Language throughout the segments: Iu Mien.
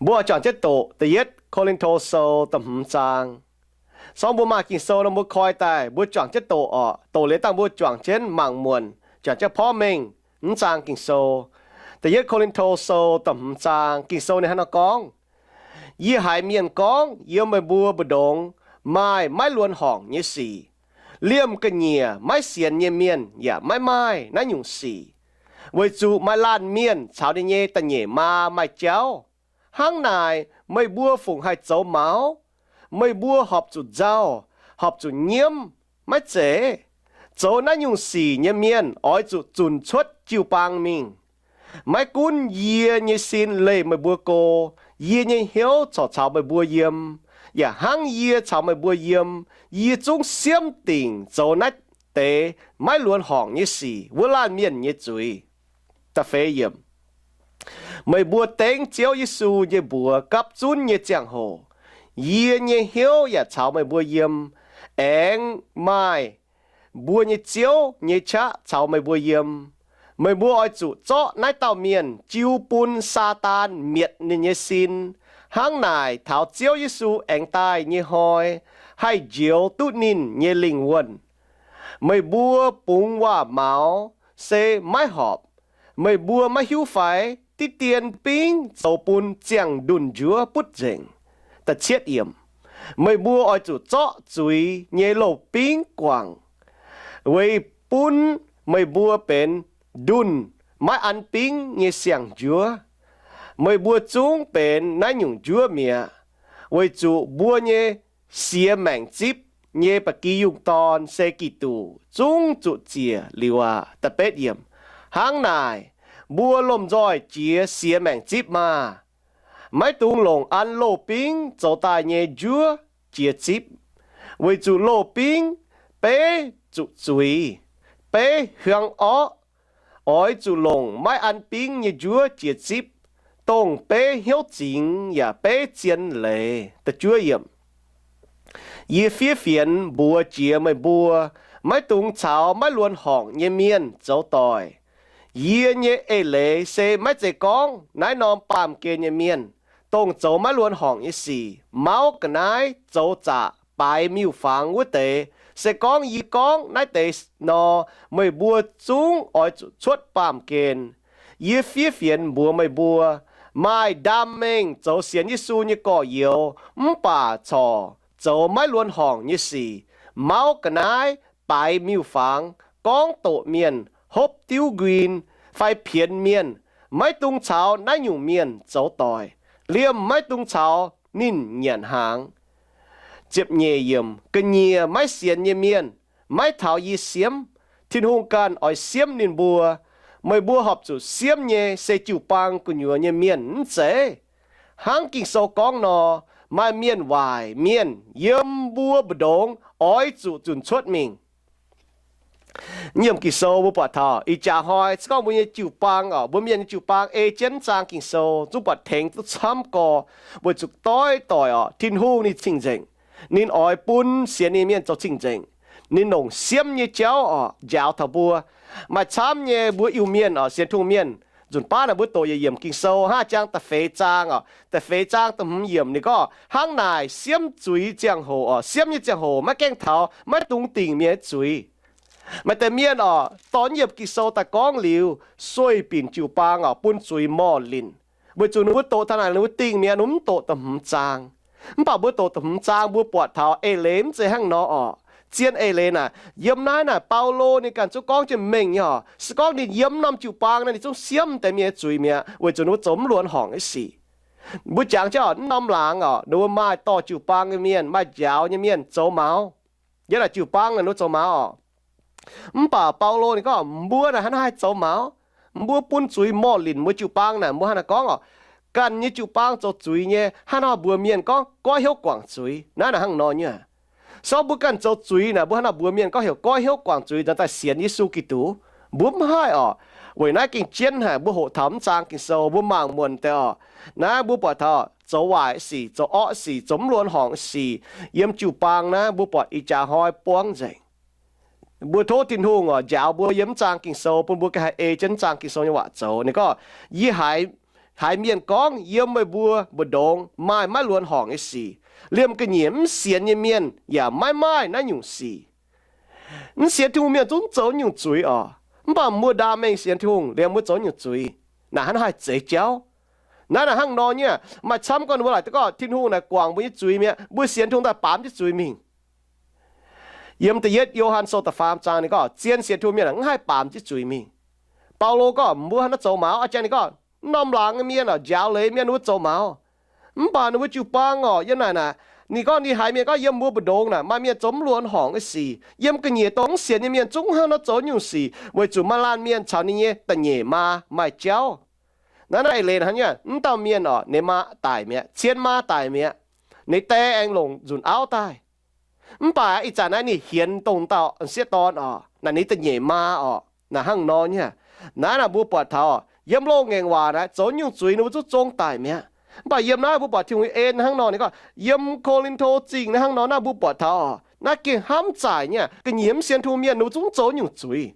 Mbuo juangc jienv doqc Da'yietv Ko^lin^to Sou da'hmz zaang. Sorng mbuo maaih Ging-Sou nor mbuo koi daaih, mbuo juangc jienv doqc orqc. Doqc liuz dangh mbuo juangc jienv mangc muonc, juangc jienv porv mengh mv zaang Ging-Sou. Da'yietv Ko^lin^to Sou da'hmz zaang Ging-Sou ninh hnangv nor gorngv, Yie haiz mienh gorngv yiem meih mbuo mbu'ndongx maaih maiv luonx horngc nyei sic. Liemh ga'nyiec maiv sienx nyei mienh yaac maiv maaih naaiv nyungc sic, weic zuqc maaih laanh mienh caux ninh nyei da'nyeic maa maaih jauv. Hnangv naaic meih mbuo fungc haih zoux maux? Meih mbuo horpc zuqc nzauh, horpc zuqc nyiemv, maiv zeiz? Zoux naaiv nyungc sic nyei mienh oix zuqc zunc cuotv jiu-baang mingh. Maiv gunv yie nyei sin leih meih mbuo go, yie nyei hnyouv corc caux meih mbuo yiem. Yaac hnangv yie caux meih mbuo yiem, yie zungv siemv dingc zoux naaiv deix maiv luonx horngc nyei sic wuov laanh mienh nyei zuiz. Meih mbuo dengv Ziouv Yesu nyei mbuox gapv zunv nyei ziangh hoc, yie nyei hnyouv yaac caux meih mbuo yiem. Aengx maaih mbuo nyei Ziouv nyei qaqv caux meih mbuo yiem. Meih mbuo oix zuqc zorqv naaiv dauh mienh jiu bun Saadaan mietc ninh nyei sin. Hnangv naaic taux Ziouv Yesu aengx daaih nyei hnoi haih njoux duqv ninh nyei lingh wuonh. Meih mbuo bungx waac-maux se maiv horpc. Meih mbuo maiv hiuv fai diqv dien bingv zoux bun ziangh ndunh njuov butv nzengc? Meih mbuo oix zuqc zorqv zuiz nyei louh bingv guangc, weic bun meih mbuo benx ndunh maiv an bingv nyei siang-njuov. Meih mbuo zungv benx naaiv nyungc njuov mi'aqv, weic zuqc mbuo nyei siex maengc zipv nyei ba'gi yungh dorn se Giduc, zungv zuqc ziec liuz aqv. Hnangv naaic, mbuo lomh nzoih jiex siex maengc zipv maah! Maiv dungx longc an louh bingv zoux daaih nyei njuov jiex zipv, weic zuqc louh bingv beiv zuqc zuiz, beiv hiuang orqv. Oix zuqc longc maiv an bingv nyei njuov jiex zipv, dongh beiv hnyouv zingx yaac beiv zien leiz. Yie fiev fienx mbuox jiex meih mbuo, maiv dungx caux maiv luonx horngc nyei mienh zoux doic. Yie nyei eix leiz se maiv zeiz gorngv naaiv norm baamh gen nyei mienh, dongh zoux maiv luonx horngc nyei sic, mauv ga'naaiv, zoux zaqc, baaix miuc-fangx wuov deix. Se gorngv yie gorngv naaiv deix nor, meih mbuo zungv oix zuqc cuotv baamh gen. Yie fiev fienx mbuox meih mbuo, maaih ndaam mengh zoux sienx Yesu nyei gorx-youz mv baac corc zoux maiv luonx horngc nyei sic, mauv ga'naaiv, baaix miuc-fangx, gorngv doqc mienh, hopv diuv nquin, fai pienx mienh, maiv dungx caux naaiv nyungc mienh zoux doic. Liemh maiv dungx caux ninh nyanc hnaangx. Ga'nyiec maiv sienx nyei mienh maiv taux yie siemv. Tin-Hungh ganh oix siemv ninh mbuo. Meih mbuo horpc zuqc siemv nyei se jiu-baang gu'nyuoz nyei mienh, mv zeiz? Hnangv Ging-Sou gorngv nor, maaih mienh waaic mienh yiem mbuo mbu'ndongx oix zuqc zunc cuotv mingh. Yiem Ging-Sou mbuo buatc taux ih jaax hnoi se gorngv mbuo nyei jiu-baang oc, mbuo mienh nyei jiu-baang ei jienv zaang Ging-Sou zungv buatc tengx duqv camv gorx, weic zuqc doix-doic oc, Tin-Hungh ninh cing-nzengc. Ninh oix bun sienx ninh mienh zoux cing-nzengc. Ninh longc siemv nyei jauv oc njaaux taux mbuo. Maaih camv nyei mbuo Iu-Mienh oc, sienx Tin-Hungh mienh, nzunc baav naaic mbuo doqc yietc yiemc Ging-Sou hnangv jang da'feix zaang oc, da'feix zaang da'hmz yiemc ninh gorngv, hnangv naaic siemv zuiz ziangh hoc oc, siemv nyei ziangh hoc maiv gaengh taux maiv dungx dingc mienh zuiz. Maaih deix mienh oc, dorh yiemc Ging-Sou daaih gorngv liuz, sueih binc jiu-baang oc, bun zuiz morh linc, weic zuqc ninh mbuo doqc taux naaic ninh mbuo dingh mi'aqv, ninh mbuo mv doqc da'hmz zaang. Mv baac mbuo doqc da'hmz zaang mbuo buatc taux eix leiz mv zeiz hnangv nor oc. Zien eix leiz naaic, yiem naaiv naaic Baulo ninh ganh zungv gorngv jienv mengh nyei oc. Se gorngv ninh yiem norm jiu-baang naaic ninh zungv siemv deix mienh zuiz mi'aqv, weic zuqc ninh mbuo zoux mv luonx horngc nyei sic. Mbuo jangx jienv oc, mv norm laangz oc, ninh mbuo maaih dorh jiu-baang nyei mienh, maaih njaaux nyei mienh zoux maux. Yiem naaic jiu-baang naaic ninh mbuo zoux maux oc. Mv baac Baulo ninh gorngv mbuo naaic hnangv naaiv haih zoux maux. Mbuo bun zuiz morh linc mbuo jiu-baang naaic, mbuo hnangv naaic gorngv oc, ganh nyei jiu-baang zoux zuiz nyei hnangv nor mbuox mienh gorngv goiv hnyouv guangc zuiz, naaiv naaic hnangv nor nyei. Se gorngv mbuo ganh zoux zuiz naaic, mbuo hnangv naaic mbuox mienh gorngv heuc goiv hnyouv guangc zuiz nzangc daaih sienx Yesu Giduc? Mbuo mv haih oc. Weic naaiv gengh jienv haic, mbuo hoqc taux mv zaang Ging-Sou mbuo mangc muonc deix oc, naaiv mbuo buatc taux zoux waaic sic, zoux orqv sic, zoux mv luonx horngc sic yiem jiu-baang naaiv mbuo buatc ih jaax hnoi buangv nzengc. Mbuo tov Tin-Hungh oc njaaux mbuo yiem mv zaang Ging-Sou bun mbuo ganh haih ei jienv mv zaang Ging-Sou nyei waac zoux. Ninh gorngv, yie haiz haiz mienh gorngv yiem meih mbuo mbu'ndongx maaih maiv luonx horngc nyei sic. Liemh ga'nyiec mv sienx nyei mienh yaac maiv maaih naaiv nyungc sic. Mv sienx Tin-Hungh mienh zungv zoux nyungc zuiz oc. Mv baac mbuo ndaam mengh sienx Tin-Hungh, liemh mbuo zoux nyungc zuiz. Naaic hnangv haih zeiz jauv. Naaiv naaic hnangv nor nyei, maaih camv gorngv ninh mbuo laaic duqv gorngv Tin-Hungh naaic guangc mbuo nyei zuiz mi'aqv. Mbuo sienx Tin-Hungh daaih baamz jienv zuiz mingh. Yiem da'yietv Yo^han Sou da'faam zaang ninh gorngv zien sienx Tin-Hungh mienh mv haih baamz jienv zuiz mingh. Baulo gorngv mbuo hnangv naaiv zoux maux, a'jang ninh gorngv, norm laangz mienh oc, njaaux leiz mienh ninh mbuo zoux maux. Mv baac ninh mbuo jiu-baang oc, yiem naaic naaic, ninh gorngv ninh haiz mienh gorngv yiem mbuo mbu'ndongx naaic maaih mienh zoux mv luonx horngc nyei sic. Yiem ga'nyiec dongh mv sienx nyei mienh zungv hnangv nor zoux nyungc sic, weic zuqc maaih laanh mienh caux ninh nyei da'nyeic maa maaih jauv. Naaiv naaiv eix leiz hnangv nyei, mv dauh mienh oc, ninh maa daic mi'aqv, cien maa daic mi'aqv. Ninh die aengx longc nzunc auv daaih. Mv baac ih zanc naaiv ninh hienx dongh dauh sieqv dorn oc, naaic ninh da'nyeic maa oc, naaic hnangv nor nyei. Naaiv naaic mbuo buatc taux yiem loz-ngaengc waac naaiv zoux nyungc zuiz ninh mbuo zungv zong daic mi'aqv. Mv baac yiem naaiv mbuo buatc Tin-Hungh en hnangv nor, ninh gorngv yiem Ko^lin^to Zingh naaiv hnangv nor, naaiv mbuo buatc taux oc, naaiv gengh hnamv zaaic nyei, ga'nyiec mv sienx Tin-Hungh mienh ninh mbuo zungv zoux nyungc zuiz.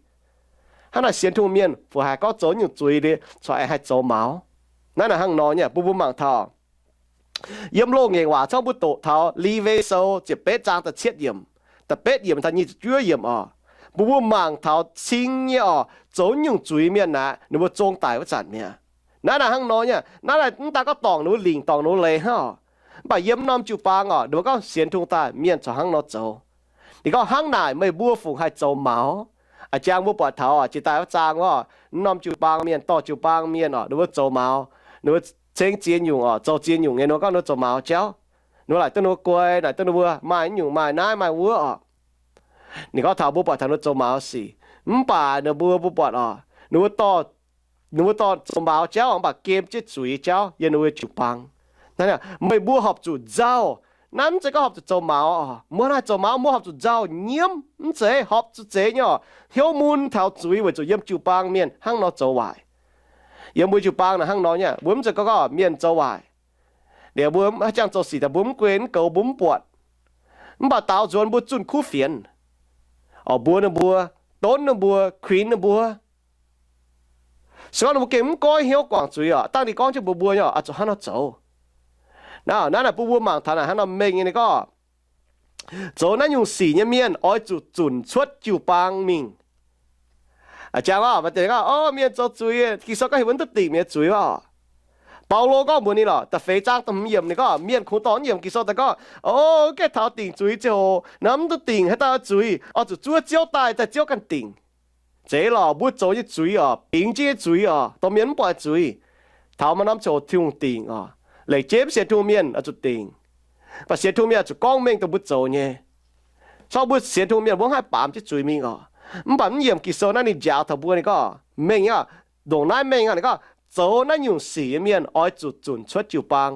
Hnangv naaic sienx Tin-Hungh mienh fu haiz gorngv zoux nyungc zuiz liuz corc aengx haih zoux maux. Naaiv naaic hnangv nor nyei, mbuo mbuo mangc taux yiem loz-ngaengc waac corc mbuo doqc taux Liwe Sou ziepc betv zaang da'cietv yiemc, da'betv yiemc taux nyic ziepc juov yiemc oc. Mbuo mbuo mangc taux cing nyei oc, zoux nyungc zuiz mienh naaic ninh mbuo zong daic wuov zanc mi'aqv. Naaiv naaic hnangv nor nyei, naaiv naaic mv daan gorngv dorngc ninh mbuo lingc dorngc ninh mbuo leiz hnangv oc. Mv baac yiem norm jiu-baang oc, ninh mbuo gorngv sienx Tin-Hungh daaih mienh corc hnangv nor zoux. Ninh gorngv hnangv naaic meih mbuo fungc haih zoux maux. A'jang mbuo buatc taux oc, jiex daaih wuov zaang wuov, norm jiu-baang mienh, dorh jiu-baang mienh oc, ninh mbuo zoux maux, ninh mbuo ceng ziex nyungc oc, zoux ziex nyungc nyei, ninh mbuo gorngv ninh mbuo zoux maux jauv. Ninh mbuo laaic duqv ninh mbuo guai, laaic duqv ninh mbuo maaih nyungc maaih naaiv maaih wuov oc. Ninh gorngv taux mbuo buatc taux ninh mbuo zoux maux sic. Mv baac ninh mbuo mbuo buatc oc, ninh mbuo dorh, ninh mbuo dorh zoux maux jauv mv baac gem jienv zuiz jauv yiem ninh mbuo jiu-baang. Meih mbuo horpc zuqc nzauh. Naaiv mv zeiz gorngv horpc zuqc zoux maux oc. Mbuo haih zoux maux, mbuo horpc zuqc nzauh nyiemv, mv zeiz horpc zuqc zeiz nyei oc. Hnyouv mun taux zuiz weic zuqc yiem jiu-baang mienh hnangv nor zoux waaic. Yiem mbuo jiu-baang naaic hnangv nor nyei, mbuo mv zeiz gorngv gorngv mienh zoux waaic, liuz mbuo haaix jangx zoux sic daaih mbuo mv gunv mv goux mbuo mv buatc. Mv baac daaux nzuonx mbuo zunh kuv fienx, oc, mbuox ninh mbuo, donv ninh mbuo, kuinx ninh mbuo. Se gorngv ninh mbuo gengh mv goiv hnyouv guangc zuiz oc, dangh ninh gorngv jienv mbuox mbuo nyei oc, oix zuqc hnangv nor zoux. Naaiv naaic bun mbuo mangc taux naaic hnangv nor mengh nyei, ninh gorngv zoux naaiv nyungc sic nyei mienh oix zuqc zunc cuotv jiu-baang mingh. A'jang oc, maaih deix gorngv, o, mienh zoux zuiz, Ging-Sou gorngv heuc mbuo mv duqv dingc mienh nyei zuiz oc. Baulo gorngv mbuox ninh lorqc, da'feix zaang da'hmz yiemc ninh gorngv, mienh kungx dorh naaiv yiemc Ging-Sou daaih gorngv, o, gaengh taux dingc zuiz ziangh hoc nor mv duqv dingc, haaix dauh zuiz oix zuqc zuov Ziouv daaih, daaih Ziouv ganh dingc. Zeiz lorqc, mbuo zoux nyei zuiz oc, bingx jienv nyei zuiz oc, dongh mienh mv buatc zuiz, taux maaih norm ziangh hoc Tin-Hungh dingc oc. Lengc jeiv mv sienx Tin-Hungh mienh oix zuqc dingc. Mv baac sienx Tin-Hungh mienh oix zuqc gorngv mengh dongh mbuo zoux nyei. Corc mbuo sienx Tin-Hungh mienh mbuo mv haih baamz jienv zuiz mingh oc. Mv baac mv yiemc Ging-Sou naaiv ninh njaaux taux mbuo, ninh gorngv mengh nyei oc, ndongc naaiv mengh oc, ninh gorngv zoux naaiv nyungc sic nyei mienh oix zuqc zunc cuotv jiu-baang.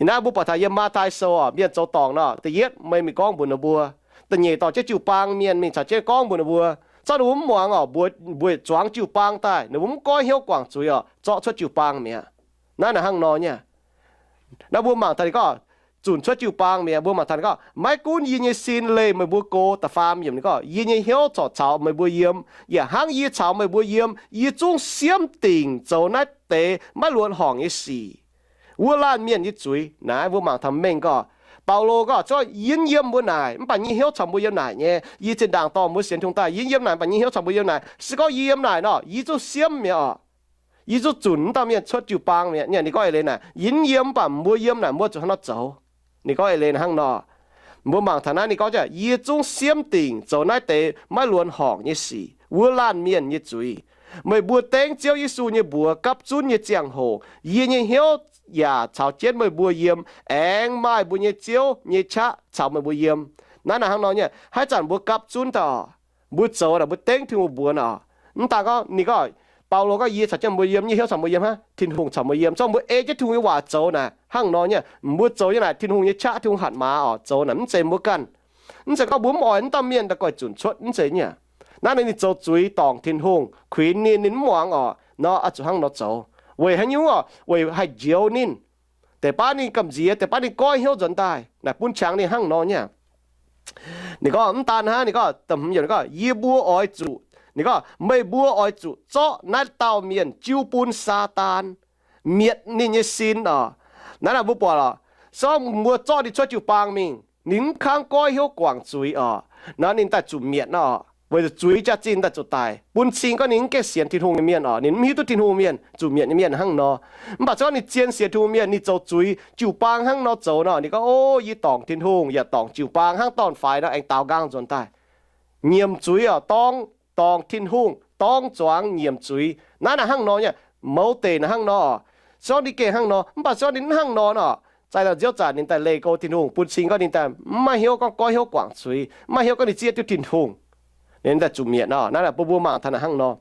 Ih naaiv mbuo buatc taux yiem Matv^taai Sou oc, mienh zoux dorngc nor, da'yietv meih mingh gorngv mbuox ninh mbuo, da'nyeic dorh jienv jiu-baang mienh mingh caux jienv gorngv mbuox ninh mbuo. Zorqv ninh mbuo mv muangx oc, mbuox, mbuox zuangx jiu-baang daaih, ninh mbuo mv goiv hnyouv guangc zuiz oc, zorqv cuotv jiu-baang mi'aqv. Naaiv naaic hnangv nor nyei. Naaiv mbuo mangc taux ninh gorngv zunc cuotv jiu-baang mi'aqv. Mbuo mangc taux ninh gorngv, maiv gunv yie nyei sin leih meih mbuo go, da'faam yiemc ninh gorngv, yie nyei hnyouv corc caux meih mbuo yiem. Yaac hnangv yie caux meih mbuo yiem, yie zungv siemv dingc zoux naaiv deix maiv luonx horngc nyei sic, wuov laanh mienh nyei zuiz. Naaiv mbuo mangc taux mengh gorngv, Baulo gorngv, zorqv yie yiem mbuo naaic, mv baac yie nyei hnyouv caux mbuo yiem naaic nyei. Yie zinh ndaangc dorh mbuo sienx Tin-Hungh daaih, yie yiem naaic, mv baac yie nyei hnyouv caux mbuo yiem naaic. Se gorngv yie yiem naaic nor, yie zungv siemv mi'aqv oc. Yie zungv zunc mv dauh mienh cuotv jiu-baang mi'aqv. Ninh gorngv eix leiz naaic, yie mv yiem, mv baac mbuo yiem naaic, mbuo zuqc hnangv nor zoux. Ninh gorngv eix leiz hnangv nor. Mbuo mangc taux naaiv ninh gorngv, yie zungv siemv dingc zoux naaiv deix maiv luonx horngc nyei sic, wuov laanh mienh nyei zuiz. Meih mbuo dengv Ziouv Yesu nyei mbuox gapv zunv nyei ziangh hoc, yie nyei hnyouv yaac caux jienv meih mbuo yiem, aengx maaih mbuo nyei Ziouv nyei qaqv caux meih mbuo yiem. Naaiv naaic hnangv nor nyei, haaix zanc mbuo gapv zunv daaih oc, mbuo zoux naaic, mbuo dengv Tin-Hungh mbuox naaic oc, mv daan gorngv ninh gorngv, Baulo gorngv, yie caux jienv mbuo yiem, yie hnyouv caux mbuo yiem hnangv, Tin-Hungh caux mbuo yiem. Zorqv mbuo ei jienv Tin-Hungh nyei waac zoux naaic hnangv nor nyei. Mbuo zoux nyei naaic, Tin-Hungh nyei qaqv, Tin-Hungh hatc maaz oc, zoux naaic mv zeiz mbuo ganh. Mv zeiz gorngv mbuo mv oix mv dauh mienh daaih guaix zunc cuotv, mv zeiz nyei. Naaiv ninh, ninh zoux zuiz dorngc Tin-Hungh, kuinx ninh, ninh mv muangx oc, nor oix zuqc hnangv nor zoux. Weic haaix nyungc oc? Weic haih njoux ninh. Deix baav ninh gamh nziex, deix baav ninh goiv hnyouv nzuonx daaih, naaic bun qangx ninh hnangv nor nyei. Ninh gorngv mv daan hnangv, ninh gorngv, ninh gorngv, yie mbuo oix zuqc, ninh gorngv, meih mbuo oix zuqc zorqv naaiv dauh mienh jiu bun Saadaan. mietc ninh nyei sin oc. Naaiv naaic mbuo buatc oc, se gorngv mbuo zorqv ninh cuotv jiu-baang mingh, ninh mv kangv goiv hnyouv guangc zuiz oc, nor ninh daaih zuqc mietc nor oc, weic zuqc zuiz jaax-zinh daaih zuqc daic, bun cing gorngv ninh mv gaengh sienx Tin-Hungh nyei mienh oc, ninh mv hiuv duqv Tin-Hungh mienh, zuqc mietc nyei mienh hnangv nor. Mv baac se gorngv ninh zien sienx Tin-Hungh mienh, ninh zoux zuiz jiu-baang hnangv nor zoux nor, ninh gorngv, O, yie dorngc Tin-Hungh yaac dorngc jiu-baang hnangv dorn-faix nor, aengx daaux nqaang nzuonx daaih. Nyiemc zuiz oc, dorng, dorngc Tin-Hungh, dorng zuangx nyiemc zuiz. Naaiv naaic hnangv nor nyei, mouz deic naaic hnangv nor oc. Se gorngv ninh gengh hnangv nor, mv baac se gorngv ninh mv hnangv nor nor, zaih daaih nziouv zanc ninh daaih leih go Tin-Hungh, bun cing gorngv ninh daaih mv maaih hnyouv gorngv goiv hnyouv guangc zuiz, mv maaih hnyouv gorngv ninh zieqv duqv Tin-Hungh, ninh daaih zuqc mietc nor. Naaiv naaic bun mbuo mangc taux naaic hnangv nor.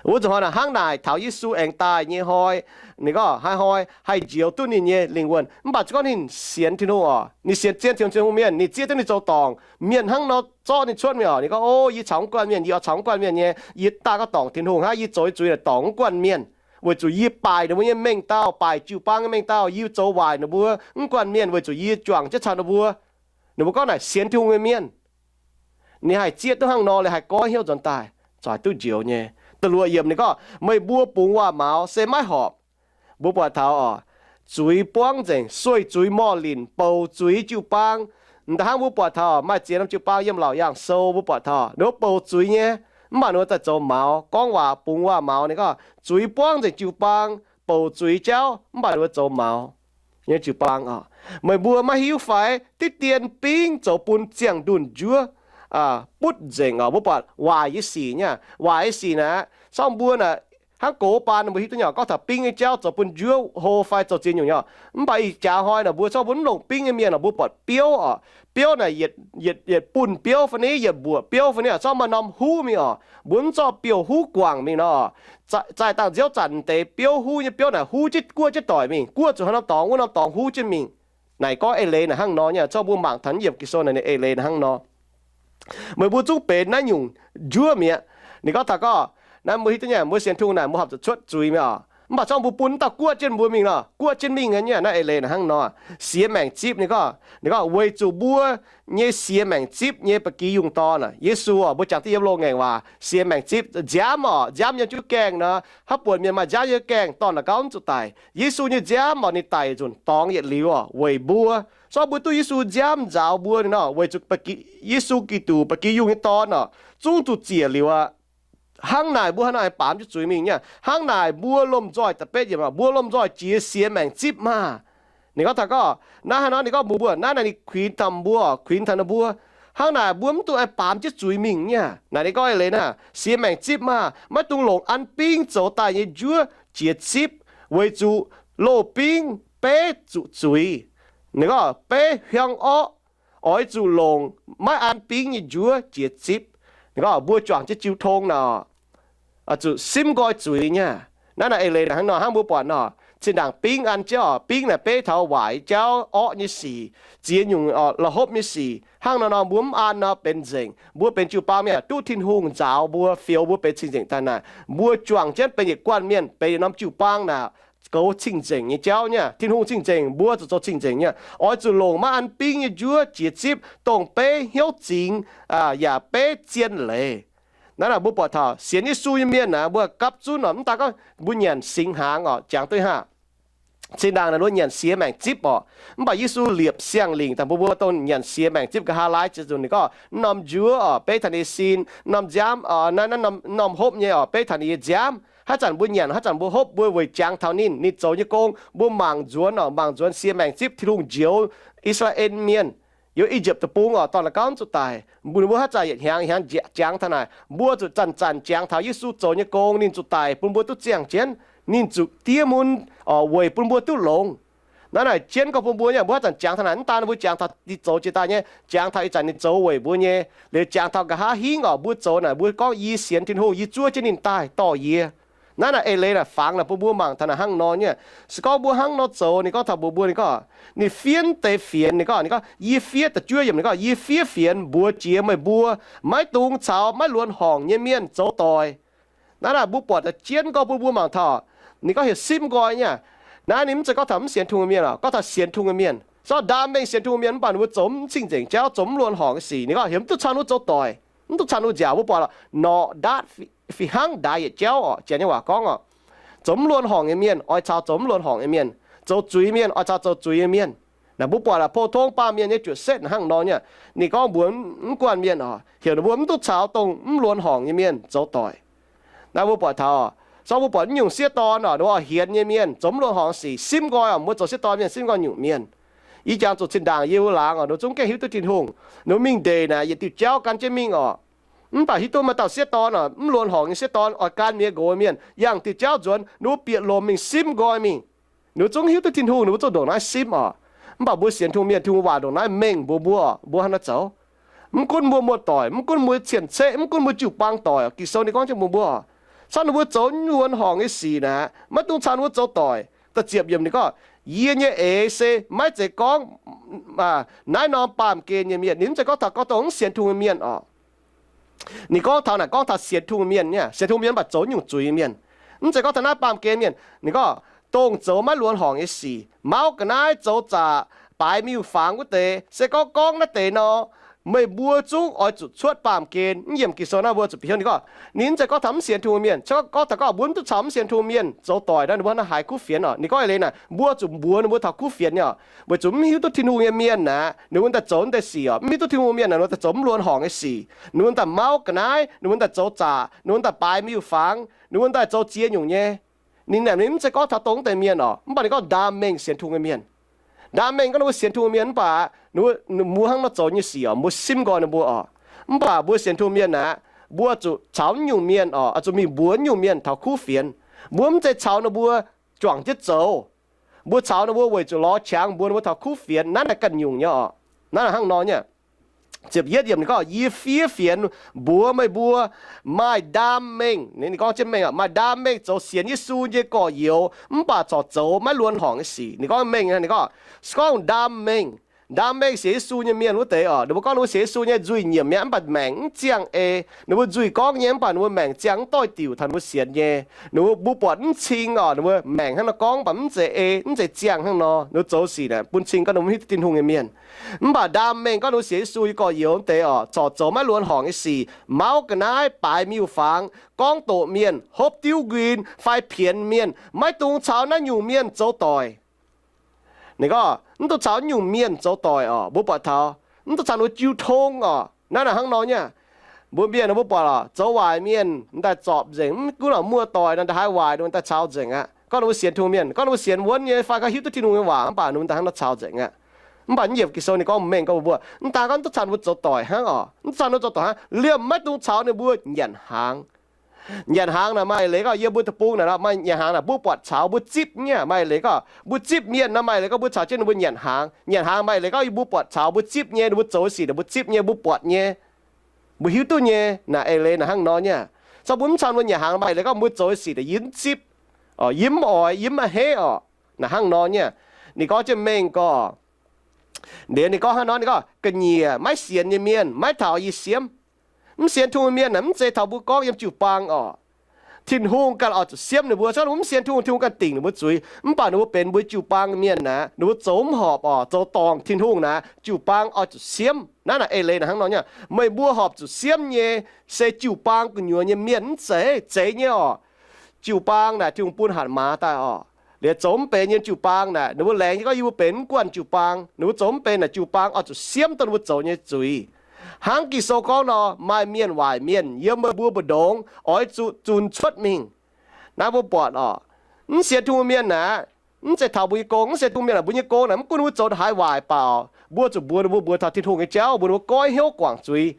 Wuov nzunc hnoi naaic hnangv naaic taux Yesu aengx daaih nyei hnoi, ninh gorngv haaix hnoi haih njoux duqv ninh nyei lingh wuonh. Mv baac se gorngv ninh sienx Tin-Hungh oc, ninh sienx zien Tin-Hungh, Tin-Hungh mienh, ninh zieqv duqv ninh zoux dorngc, mienh hnangv nor zorqv ninh cuotv mingh oc, ninh gorngv, O, yie caux mv guanh mienh, yie oix caux mv guanh mienh nyei, yie daaih gorngv dorngc Tin-Hungh hnangv, yie zoux nyei zuiz naaic dorngc mv guanh mienh, weic zuqc yie baaic ninh mbuo nyei mengh dauh, baaic jiu-baang nyei mengh dauh, yie zoux waaic ninh mbuo mv guanh mienh weic zuqc yie juangc jienv caux ninh mbuo. Ninh mbuo gorngv naaic sienx Tin-Hungh nyei mienh, ninh haih zieqv duqv hnangv nor liuz haih goiv hnyouv nzuonx daaih, zungv duqv njoux nyei. Da'luoqc yiemc ninh gorngv, Meih mbuo bungx waac-maux se maiv horpc. Mbuo buatc taux oc, zuiz buangv nzengc, sueih zuiz morh linc, bouc zuiz jiu-baang. M'daaih hnangv mbuo buatc taux maaih ziex norm jiu-baang yiem Laauc Yaangh Sou mbuo buatc taux ninh mbuo bouc zuiz nyei, mv baac ninh mbuo daaih zoux maux, gorngv waac bungx waac-maux. Ninh gorngv zuiz buangv nzengc jiu-baang, bouc zuiz jauv, mv baac ninh mbuo zoux maux nyei jiu-baang oc. Meih mbuo maiv hiuv fai diqv dien bingv zoux bun ziangh ndunh njuov butv nzengc oc. Mbuo buatc waaic nyei sic nyei, waaic nyei sic naaic, se gorngv mbuo naaic hnangv gox baan mbuo hiuv duqv nyei, gorngv taux bingv nyei jauv zoux bun njuov hlo fai zoux ziex nyungc nyei. Mv baac ih jaax hnoi naaic mbuo se gorngv mbuo mv longc bingv nyei mienh oc, mbuo buatc biouv oc. Biouv naaic yietc, yietc bunh biouv fai ni, yietc mbuoqc biouv fai ni, se gorngv maaih norm huv mingh oc, mbuo mv zorqv biouv-huv guangc mingh nor, zaih dangh nziouv zanc deix biouv-huv nyei biouv naaic huv jienv guoqv jienv doic mingh, guoqv zuqc haaix norm dorngx wuov norm dorngx huv jienv mingh. Naaic gorngv eix leiz naaic hnangv nor nyei, se gorngv mbuo mangc taux naaiv yiemc Ging-Sou naaic ninh eix leiz naaic hnangv nor. Meih mbuo zungv benx naaiv nyungc njuov mi'aqv. Ninh gorngv taux gorngv, naaiv mbuo hiuv duqv nyei, mbuo sienx Tin-Hungh naaic mbuo horpc zuqc cuotv zuiz mi'aqv. Mv baac se gorngv mbuo bun dauh guoqv jienv mbuo mingh nor, guoqv jienv mingh nyei. Naaiv eix leiz naaic hnangv nor. Siex maengc zipv, ninh gorngv, ninh gorngv weic zuqc mbuo nyei siex maengc zipv nyei ba'gi yungh dorn aac. Yesu oc, mbuo jangx duqv yiem loz-ngaengc waac, siex maengc zipv nziaamv oc, nziaamv yiem jiuv gaengh nor, haaix buonc mienh maaih nziaamv yiem gaengh, dorn naaic gauh mv zuqc daic. Yesu nyei nziaamv oc, ninh daic nzunc dorngx yietc liuz oc, weic mbuo. Se gorngv mbuo duqv Yesu nziaamv nzaaux mbuo ninh nor, weic zuqc Yesu Giduc ba'gi yungh nyei dorn oc, zungv zuqc ziec liuz aqv. Hnangv naaic mbuo haaix nor aengx baamz jienv zuiz mingh nyei? Hnangv naaic mbuo lomh nzoih, da'betv yiemc, mbuo lomh nzoih jiex siex maengc zipv maah! Ninh gorngv taux gorngv, naaiv haaix nor ninh gorngv mbuox mbuo, naaiv naaic ninh kuinx taux mbuo, kuinx taux ninh mbuo. Hnangv naaic mbuo mv dungx aengx baamz jienv zuiz mingh nyei. Naaic ninh gorngv eix leiz naaic, siex maengc zipv maah! Maiv dungx longc an bingv zoux daaih nyei njuov jiex zipv, weic zuqc loz-bingv beiv zuqc zuiz. Ninh gorngv beiv hiuang orqv, oix zuqc longc maiv an bingv nyei njuov jiex zipv. Ninh gorngv mbuo juangc jienv jiu tong naaic, zuqc simv nqoi zuiz nyei. Naaiv naaic eix leiz naaic hnangv nor, hnangv mbuo buatc nor, zinh ndaangc bingv an jienv oc, bingv naaic beiv taux waaic jauv, orqv nyei sic, ziex nyungc la'hopv nyei sic. Hnangv nor nor mbuo mv an nor benx nzengc. Mbuo benx jiu-baang mienh, duqv Tin-Hungh nzaaux mbuo, fioux mbuo benx cing-nzengc daaih naaic, mbuo juangc jienv benx yietc guanh mienh, benx yietc norm jiu-baang naaic, goux cing-nzengc nyei jauv nyei. Tin-Hungh cing-nzengc, mbuo zuqc zoux cing-nzengc nyei. Oix zuqc longc maiv an bingv nyei njuov jiex zipv, dongh beiv hnyouv zingx yaac beiv zien leiz. Naaiv naaic mbuo buatc taux sienx Yesu nyei mienh naaic, mbuo gapv zunv oc, mv daaih gorngv mbuo nyanc singx hnaangx oc, jangx duqv haav. Cin-ndaangc naaic mbuo nyanc siex maengc zipv oc, mv baac Yesu liepc siang-lingc daaih mbuo, mbuo dongh nyanc siex maengc zipv nqa'haav laai ziex nzunc ninh gorngv, mv norm njuov oc, beiv taux ninh nyei sin, mv norm nziaamv oc, naaiv norm hopv nyei oc, beiv taux ninh nyei nziaamv. Haaix zanc mbuo nyanc, haaix zanc mbuo hopv, mbuo weic jangx taux ninh, ninh zoux nyei gong. Mbuo mangc nzuonx oc, mangc nzuonx siex maengc zipv Tin-Hungh njoux I^saa^laa^en Mienh yiem I^yipv Deic-Bung oc, dorn naaic gauh zuqc daic. Mbuo haaix zanc yietc hnyangx hnyangx jangx taux naaic, mbuo zuqc zanc-zanc jangx taux Yesu zoux nyei gong, ninh zuqc daic bun mbuo duqv ziangh jienv, ninh zuqc diev mun oc, weic bun mbuo duqv longx. Naaiv naaic jienv gorngv bun mbuo nyei, mbuo haaix zanc jangx taux naaic, mv daan mbuo jangx taux ninh zoux jiex daaih nyei, jangx taux ih zanc ninh zoux weic mbuo nyei, liuz jangx taux nqa'haav hingv oc, mbuo zoux naaic mbuo gorngv yie sienx Tin-Hungh, yie zuov jienv ninh daaih dorh yie. Naaiv naaic eix leiz naaic fangx naaic bun mbuo mangc taux naaic hnangv nor nyei. Se gorngv mbuo hnangv nor zoux, ninh gorngv taux mbuox mbuo, ninh gorngv, ninh fiev deix fienx, ninh gorngv, ninh gorngv, yie fiev, da'juov yiemc ninh gorngv, yie fiev fienx mbuox jiex meih mbuo, maiv dungx caux maiv luonx horngc nyei mienh zoux doic. Naaiv naaic mbuo buatc daaih jienv gorngv bun mbuo mangc taux, ninh gorngv heuc simv nqoi nyei. Naaiv ninh mv zeiz gorngv taux mv sienx Tin-Hungh mienh oc, gorngv taux sienx Tin-Hungh mienh. Se gorngv ndaam mengh sienx Tin-Hungh mienh mv baac ninh mbuo zoux mv cing-nzengc jauv, zoux mv luonx horngc nyei sic, ninh gorngv heuc mv duqv caan wuov zoux doic, mv duqv caan wuov nziaauc. Mbuo buatc lorqc, norqc ndaatv fih hnangv ndaix yietc jauv oc, janx nyei waac gorngv oc. zoux mv luonx horngc nyei mienh oix caux zoux mv luonx horngc nyei mienh, zoux zuiz mienh oix caux zoux zuiz nyei mienh. Naaic mbuo buatc aac, pou-tong baamh mienh nyei juoqc setv hnangv nor nyei. Ninh gorngv mbuox mv guanh mienh oc, heuc ninh mbuo mv duqv caux dongh mv luonx horngc nyei mienh zoux doic. Naaiv mbuo buatc taux, so mbuo buatc naaiv nyungc sieqv dorn oc, ninh mbuo hienx nyei mienh zoux mv luonx horngc sic simv nqoi oc, mbuo zoux sieqv dorn mienh simv nqoi nyungc mienh. Yie jangx zuqc zinh ndaangc yie wuov laangz oc, ninh mbuo zungv gengh hiuv duqv Tin-Hungh. Ninh mbuo mingh ndeic naaic yietc diuh jauv gan jienv mingh oc. Mv baac hiuv duqv maaih dauh sieqv dorn oc, mv luonx horngc nyei sieqv dorn oix gan mienh nqox mienh, yangh diuh jauv nzuonx, ninh mbuo bieqc lomc mingh simv nqoi mingh. Ninh mbuo zungv hiuv duqv Tin-Hungh, ninh mbuo zungv ndongc naaiv simv oc. Mv baac mbuo sienx Tin-Hungh mienh, Tin-Hungh waac ndongc naaiv mengh mbuox mbuo, mbuo hnangv naaiv zoux. Mv gunv mbuo muoz-doic, mv gunv mbuo cien-ceqv, mv gunv mbuo jiu-baang doic, Ging-Sou ninh gorngv jienv mbuox mbuo oc, se ninh mbuo zoux mv luonx horngc nyei sic naaic, maiv dungx caux ninh mbuo zoux doic. Da'ziepc yiemc ninh gorngv, yie nyei eix se maiv zeiz gorngv naaiv norm baamh gen nyei mienh. Ninh mv zeiz gorngv taux gorngv dongh mv sienx Tin-Hungh nyei mienh oc. Ninh gorngv taux naaic gorngv taux sienx Tin-Hungh mienh nyei, sienx Tin-Hungh mienh mv baac zoux nyungc zuiz nyei mienh. Mv zeiz gorngv taux naaiv baamh gen mienh. Ninh gorngv dongh zoux maiv luonx horngc nyei sic, mauv ga'naaiv, zoux zaqc, baaix miuc-fangx wuov deix, se gorngv gorngv naaiv deix nor, meih mbuo zungv oix zuqc cuotv baamh gen. Mv yiemc Ging-Sou naaiv mbuo zuqc bieqc hnyouv ninh gorngv, ninh mv zeiz gorngv taux mv sienx Tin-Hungh mienh, gorngv taux gorngv mbuo mv duqv caux mv sienx Tin-Hungh mienh zoux doic nor, ninh mbuo hnangv haaix kuv fienx oc. Ninh gorngv eix leiz naaic, mbuo zuqc mbuox ninh mbuo taux kuv fienx nyei oc, weic zuqc mv hiuv duqv Tin-Hungh nyei mienh naaic, ninh mbuo daaih zoux naaiv deix sic oc, mv hiuv duqv Tin-Hungh mienh naaic, ninh mbuo daaih zoux mv luonx horngc nyei sic, ninh mbuo daaih mauv ga'naaiv, ninh mbuo daaih zoux zaqc, ninh mbuo daaih baaix miuc-fangx, ninh mbuo daaih zoux ziex nyungc nyei. Ninh naaic ninh mv zeiz gorngv taux dongh naaiv deix mienh oc, mv baac ninh gorngv ndaam mengh sienx Tin-Hungh nyei mienh. Ndaam mengh gorngv ninh mbuo sienx Tin-Hungh mienh mv baac ninh mbuo, mbuo hnangv nor zoux nyei sic oc, mbuo simv nqoi ninh mbuo oc. Mv baac mbuo sienx Tin-Hungh mienh naaic, mbuo zuqc caux nyungc mienh oc, oix zuqc mingh mbuox nyungc mienh taux kuv fienx. Mbuo mv zeiz caux ninh mbuo juangc jienv zoux. Mbuo caux ninh mbuo weic zuqc lorz qangx mbuox ninh mbuo taux kuv fienx, naaiv naaic ganh nyungc nyei oc. Naaiv naaic hnangv nor nyei. Ziepc yietv yiemc ninh gorngv, yie fiev fienx mbuox meih mbuo, maaih ndaam mengh, ninh gorngv jienv mengh, maaih ndaam mengh zoux sienx Yesu nyei gorx-youz mv baac corc zoux maiv luonx horngc nyei sic. Ninh gorngv mengh, ninh gorngv, se gorngv ndaam mengh, ndaam mengh sienx Yesu nyei mienh wuov deix oc, ninh mbuo gorngv ninh mbuo sienx Yesu nyei nzuih nyiemc mi'aqv, mv baac maengc mv ziangh ei. Ninh mbuo nzuih gorngv nyei mv baac ninh mbuo maengc ziangh mv doix-diuc taux ninh mbuo sienx nyei. Ninh mbuo, mbuo buatc mv cing oc, ninh mbuo maengc hnangv nor gorngv mv baac mv zeiz ei, mv zeiz ziangh hnangv nor. Ninh mbuo zoux sic naaic bun cing gorngv ninh mbuo mv hiuv duqv Tin-Hungh nyei mienh. Mv baac ndaam mengh gorngv ninh mbuo sienx Yesu nyei gorx-youz wuov deix oc, corc zoux maiv luonx horngc nyei sic, mauv ga'naaiv, baaix miuc-fangx, gorngv doqc mienh, hopv diuv nquin, fai pienx mienh, maiv dungx caux naaiv nyungc mienh zoux doic. Ninh gorngv mv dungx caux naaiv nyungc mienh zoux doic oc. Mbuo buatc taux mv dungx caux ninh mbuo jiu tong oc. Naaiv naaic hnangv nor nyei. Mbuo mienh mbuo buatc oc, zoux waaic mienh daaih zorpc nzengc, mv gunv muoz-doic nor, da'haaix waaic ninh daaih caux nzengc aqv. Gorngv ninh mbuo sienx Tin-Hungh mienh, gorngv ninh mbuo sienx wuonv nyei fai gorngv hiuv duqv Tin-Hungh nyei waac mv baac ninh mbuo daaih hnangv nor caux nzengc aqv. Mv baac naaiv yiemc Ging-Sou ninh gorngv mengh gorngv mbuox mbuo, mv daan gorngv mv dungx caux ninh mbuo zoux doic hnangv oc. Mv dungx caux ninh mbuo zoux doic hnangv, liemh maiv dungx caux ninh mbuo nyanc hnaangx. Nyanc hnaangx naaic maaih eix leiz gorngv yiem mbuo deic-bung naaic maaih nyanc hnaangx naaic mbuo buatc caux mbuo zipv nyei. Maaih eix leiz gorngv mbuo zipv mienh nor, maaih eix leiz gorngv mbuo caux jienv ninh mbuo nyanc hnaangx. Nyanc hnaangx maaih eix leiz gorngv yie mbuo buatc caux mbuo zipv nyei, ninh mbuo zoux sic naaic mbuo zipv nyei, mbuo buatc nyei, mbuo hiuv duqv nyei. Naaic eix leiz naaic hnangv nor nyei. Se gorngv mbuo mv caux ninh mbuo nyanc hnaangx maaih eix leiz gorngv mbuo zoux sic naaic yie mv zipv, yie mv oix, yie mv a'hneiv oc. Naaic hnangv nor nyei. Ninh gorngv jienv mengh gorngv, liuz ninh gorngv hnangv nor, ninh gorngv ga'nyiec maiv sienx nyei mienh maiv taux yie siemv. Mv sienx Tin-Hungh mienh naaic mv zeiz taux mbuo gorngv yiem jiu-baang oc. Tin-Hungh ganh oix zuqc siemv ninh mbuo. Se gorngv ninh mbuo mv sienx Tin-Hungh, Tin-Hungh ganh dingc ninh mbuo zuiz. Mv baac ninh mbuo benx mbuo jiu-baang mienh naaic, ninh mbuo zoux mv horpc oc, zoux dorngc Tin-Hungh naaic, jiu-baang oix zuqc siemv. Naaiv naaic eix leiz naaic hnangv nor nyei. Meih mbuo horpc zuqc siemv nyei se jiu-baang gu'nyuoz nyei mienh, mv zeiz? Zeiz nyei oc. Jiu-baang naaic Tin-Hungh bun hatc maaz daaih oc. Liuz zoux mv benx nyei jiu-baang naaic, ninh mbuo laengz nyei gorngv yie mbuo benx mv guanh jiu-baang. Ninh mbuo zoux mv benx naaic jiu-baang oix zuqc siemv dongh ninh mbuo zoux nyei zuiz. Hnangv Ging-Sou gorngv nor, maaih mienh waaic mienh yiem meih mbuo mbu'ndongx oix zuqc zunc cuotv mingh. Naaiv mbuo buatc oc, mv sienx Tin-Hungh mienh naaic, mv zeiz taux mbuo nyei gong. Mv sienx Tin-Hungh mienh naaic, mbuo nyei gong naaic mv gunv mbuo zoux haaix waaic baac, mbuo zuqc mbuox ninh mbuo, mbuox taux Tin-Hungh nyei jauv, mbuox ninh mbuo goiv hnyouv guangc zuiz.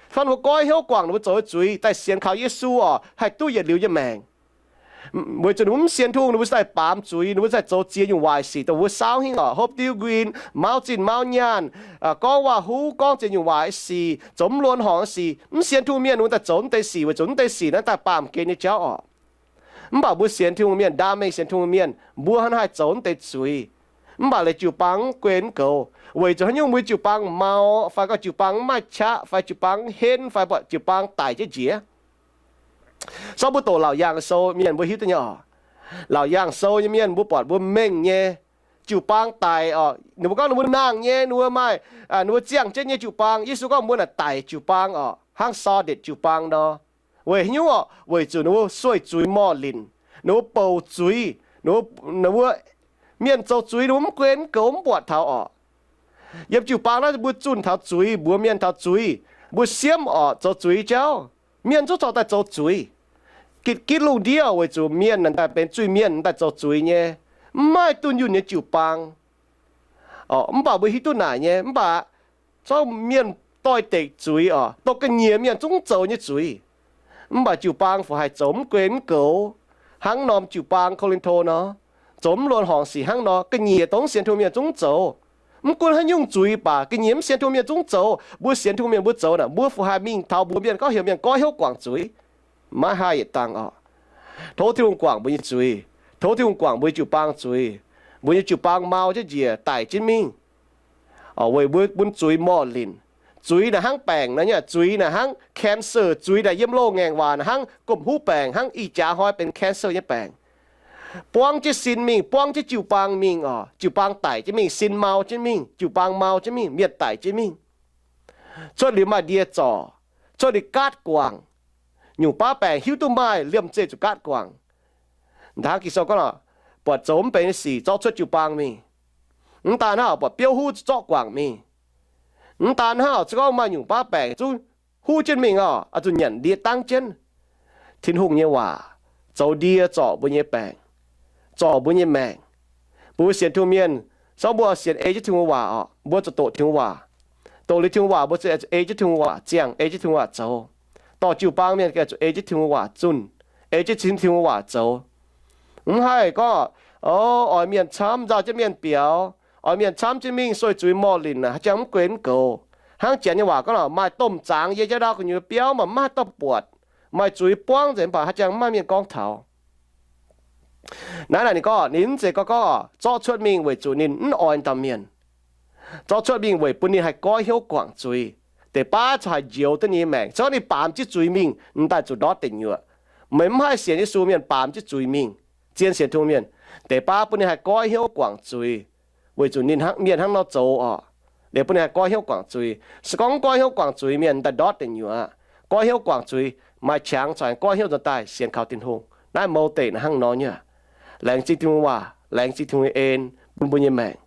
Fai mbuo goiv hnyouv guangc ninh mbuo zoux nyei zuiz daaih sienx kaux Yesu oc, haih duqv yietc liuz nyei maengc. Weic zuqc ninh mbuo mv sienx Tin-Hungh, ninh mbuo daaih baamz zuiz, ninh mbuo daaih zoux ziex nyungc waaic sic dongh mbuo saauv hingv oc, hopv diuv nquin, mauv zinh mauv nyaanh, gorngv waac-huv, gorngv ziex nyungc waaic sic, zoux mv luonx horngc sic. Mv sienx Tin-Hungh mienh ninh mbuo daaih zoux mv deix sic weic zuqc mv deix sic naaiv daaih baamh gen nyei jauv oc. Mv baac mbuo sienx Tin-Hungh mienh, ndaam mengh sienx Tin-Hungh mienh, mbuo hnangv haih zoux mv deix zuiz. Mv baac leiz jiu-baang mv guei mv goux, weic zuqc haaix nyungc mbuo jiu-baang mau, fai gorngv jiu-baang mv maaih qaqv, fai jiu-baang henv, fai buatc jiu-baang daic jienv njiec. So mbuo doqc Laauc Yaangh Sou mienh mbuo hiuv duqv nyei oc. Laauc Yaangh Sou nyei mienh mbuo buatc mbuo mengh nyei jiu-baang daic oc. Ninh mbuo gorngv ninh mbuo nangh nyei, ninh mbuo maaih, ninh mbuo ziangh jienv nyei jiu-baang. Yesu gorngv mbuo naaic daic jiu-baang oc, hnangv Saadetc jiu-baang nor. Weic haaix nyungc oc? Weic zuqc ninh mbuo sueih zuiz morh linc. ninh mbuo bouc zuiz, ninh mbuo, mienh zoux zuiz ninh mbuo mv guen mv goux mv buatc taux orqc. Yiem jiu-baang naaiv mbuo zunh taux zuiz, mbuox mienh taux zuiz, mbuo siemv orqc zoux zuiz jauv. Mienh zungv corc daaih zoux zuiz. Gitv gitv lungh ndiev weic zuqc mienh naaic daaih benx zuiz-mienh daaih zoux zuiz nyei. Mv maaih dunh yunh nyei jiu-baang orqc. Mv baac mbuo hiuv duqv naaic nyei, mv baac zorqv mienh doix-dekc zuiz orqc, dongh ga'nyiec mienh zungv zoux nyei zuiz. Mv baac jiu-baang fu haih zoux mv guen mv goux, hnangv norm jiu-baang Ko^lin^to nor, zoux mv luonx horngc sic hnangv nor, ga'nyiec dongh sienx Tin-Hungh mienh zungv zoux. Mv gunv haaix nyungc zuiz baac ga'nyiec mv sienx Tin-Hungh mienh zungv zoux. Mbuo sienx Tin-Hungh mienh mbuo zoux naaic, mbuo fu haih mingh taux mbuox mienh gorngv heuc mienh goiv hnyouv guangc zuiz. Maiv haih yietc dangh orqc. Tov Tin-Hungh guangc mbuo nyei zuiz. Tov Tin-Hungh guangc mbuo nyei jiu-baang zuiz. Mbuo nyei jiu-baang mau jienv njiec daic jienv mingh. Weic mbuo bun zuiz morh linc. Zuiz naaic hnangv baengc nor nyei, zuiz naaic hnangv cancer, zuiz naaic yiem loz-ngaengc waac naaic hnangv gomh huv baengc, hnangv ih jaax hnoi benx cancer nyei baengc. Buangv jienv sin mingh, buangv jienv jiu-baang mingh orqc. Jiu-baang daic jienv mingh, sin mau jienv mingh, jiu-baang mau jienv mingh, mienh daic jienv mingh. Cuotv liuz maaih ndie zorc, cuotv liuz gaatv guangc. Nyungc baav baengc hiuv duqv maaih, liemh zeih zuqc gaatv guangc. Hnangv Ging-Sou gorngv, buatc zoux mv benx nyei sic zorqv cuotv jiu-baang mingh. Mv daan hnangv, buatc biouv huv zorqv guangc mingh. Mv daan hnangv, se gorngv maaih nyungc baav baengc zungv huv jienv mingh orqc, oix zuqc nyanc ndie dangv jienv. Tin-Hungh nyei waac zoux ndie zorc mbuo nyei baengc, zorc mbuo nyei maengc. Mbuo sienx Tin-Hungh mienh, se gorngv mbuo sienx ei jienv Tin-Hungh waac orqc, mbuo zuqc doqc Tin-Hungh waac. Doqc liuz Tin-Hungh waac, mbuo zuqc ei jienv Tin-Hungh waac, ziangh ei jienv Tin-Hungh waac zoux. Dorh jiu-baang mienh gengh zuqc ei jienv Tin-Hungh waac zunh, ei jienv Tin-Hungh waac zoux. Mv haih gorngv, o, oix mienh camv, nzauh jienv mienh biaux, oix mienh camv jienv mingh sueih zuiz morh linc aqv, haaix jangx mv guen mv goux. Hnangv Janx nyei waac gorngv, maaih domh zaangz yiem jauv ndaauv gu'nyuoz biauv, maaih mv maaih domh buatc. Maaih zuiz buangv nzengc, mv baac haaix jangx mv maaih mienh gorngv taux. Naaiv naaic ninh gorngv, ninh mv zeiz gorngv, gorngv zorqv cuotv mingh weic zuqc ninh mv oix dauh mienh. Zorqv cuotv mingh weic bun ninh haih goiv hnyouv guangc zuiz. Deix baav corc haih njoux duqv ninh nyei maengc. Se gorngv ninh baamz jienv zuiz mingh, m'daaih zuqc ndortv deic nyuoqc. Meih mv haih sienx Yesu mienh baamz jienv zuiz mingh, zien sienx Tin-Hungh mienh. Deix baav bun ninh haih goiv hnyouv guangc zuiz, weic zuqc ninh hnangv, mienh hnangv nor zoux orqc. Liuz bun ninh haih goiv hnyouv guangc zuiz. Se gorngv mv goiv hnyouv guangc zuiz, mienh m'daaih ndortv deic nyuoqc. Goiv hnyouv guangc zuiz, maaih qangx corc goiv hnyouv nzuonx daaih sienx kaux Tin-Hungh. Naaiv mou deic naaiv hnangv nor nyei. Laengz zingh Tin-Hungh waac, laengz zingh Tin-Hungh nyei en bun mbuo nyei maengc.